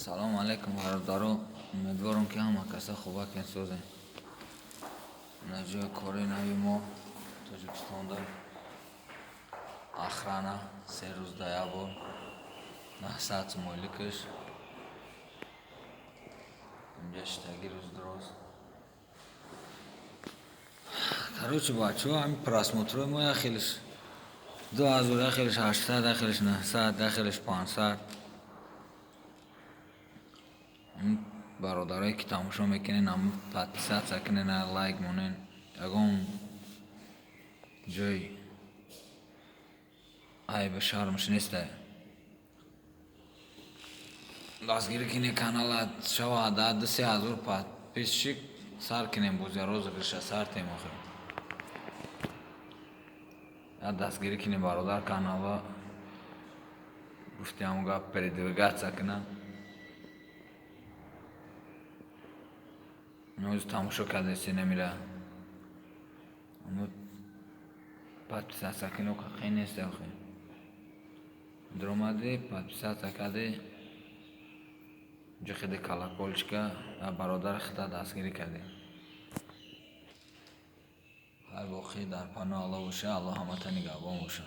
Салому алайкум, бародаро. Умедворам, ки ҳама каса хубакен, созем. На ҷои кори нави мо Тоҷикистонда охрана, 3 рӯз да як бор, 900 сум ойликаш. Инҷа шитагӣ рӯз дуроз. Короче, бачаҳо, ҳамин просмотрҳои мо як хелиш 2000, як хелиш 800, як хелиш 900, як хелиш 500. Бародарое, ки тамошо мекунен, ҳамн подписаться кунен, лайк монен. Ягон ҷой айбу шармш несте. Дастгирӣ кунед канала, шава да 2-3 ҳазор подписчик сар кунем, боз я розыгрыша сар тем охир. Я дастгирӣ кунем, бародар, канала, гуфти ҳамон гап, передвигаться кунам. Ноз тамошо кардеси намира. Аммо подписаться кунед, қин нест охир. Даромадӣ, подписаться кардӣ, ҷихиди колокольчика, бародари худта дастгирӣ кардӣ. Ҳар боқӣ дар паноҳи Аллоҳ боша, Аллоҳ ҳамата нигаҳбон боша.